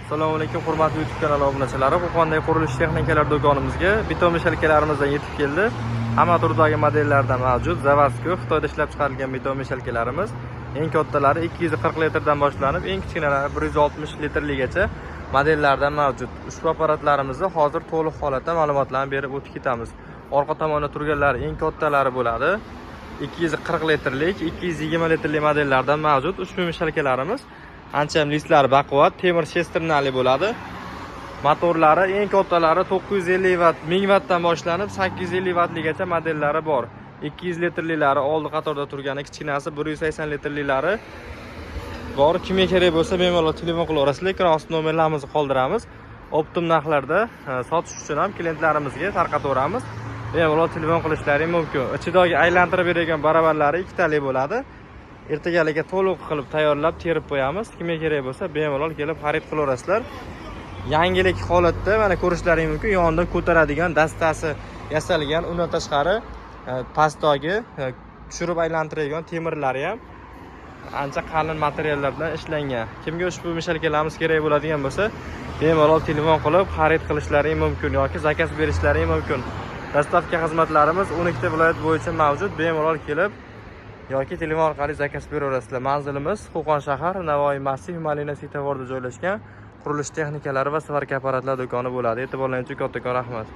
Assalomu alaykum, hurmatli YouTube kanali obunachilari. Qo'qondagi qurilish texnikalar do'konimizga beton мешалка larimizdan yetib keldi. Hamma turdagi modellardan mavjud. Заводской, Xitoyda ishlab chiqarilgan beton мешалка larimiz. Eng kattalari 240 litrdan boshlanib, eng kichkinalari 160 litrligacha modellardan mavjud. Ushbu apparatlarimizni hozir to'liq holatda ma'lumotlarni berib o'tib ketamiz. Orqa tomonda turganlari eng kattalari bo'ladi. 240 litrlik, 220 litrli modellardan mavjud. Ushbu мешалка larimiz ancha ham listlari baquvvat, temir шестерня li bo'ladi. Motorlari eng kattalari 950 vatt, 1000 vattdan boshlanib 850 vattligacha modellari bor. 200 litrlilari oldi qatorda turgani, kichkinasi 180 litrlilari bor. Kimga kerak bo'lsa, bemalol telefon qilaverasizlar. Ekran ostida nomerlarimizni qoldiramiz. Оптом narxlarda sotish uchun ham klientlarimizga tarqataveramiz. Bemalol telefon qilishlari mumkin. Ichidagi aylantirib beradigan baravarlari ikkitalik bo'ladi. Ertagaliga to'liq qilib tayyorlab, terib qo'yamiz. Kimga kerak bo'lsa, bemalol kelib xarid qilaverasizlar. Yangilik holatda, mana, ko'rishlaring mumkin, yonidan ko'taradigan dastasi yasalgan. Undan tashqari, pastdagi tushirib aylantiradigan temirlari ham ancha qalin materiallar bilan ishlangan. Kimga ushbu мешалка larimiz kerak bo'ladigan bo'lsa, bemalol telefon qilib xarid qilishlaring mumkin yoki заказ berishlaring mumkin. Доставка xizmatlarimiz 12 ta viloyat bo'yicha mavjud. Bemalol kelib yoki telefon orqali заказ beraverasizlar. Manzilimiz Qo'qon shahar, Navoiy massiv, Malina svetoforida joylashgan qurilish texnikalari va сварка apparatlar do'koni bo'ladi. E'tiborlaringiz uchun kattakon rahmat.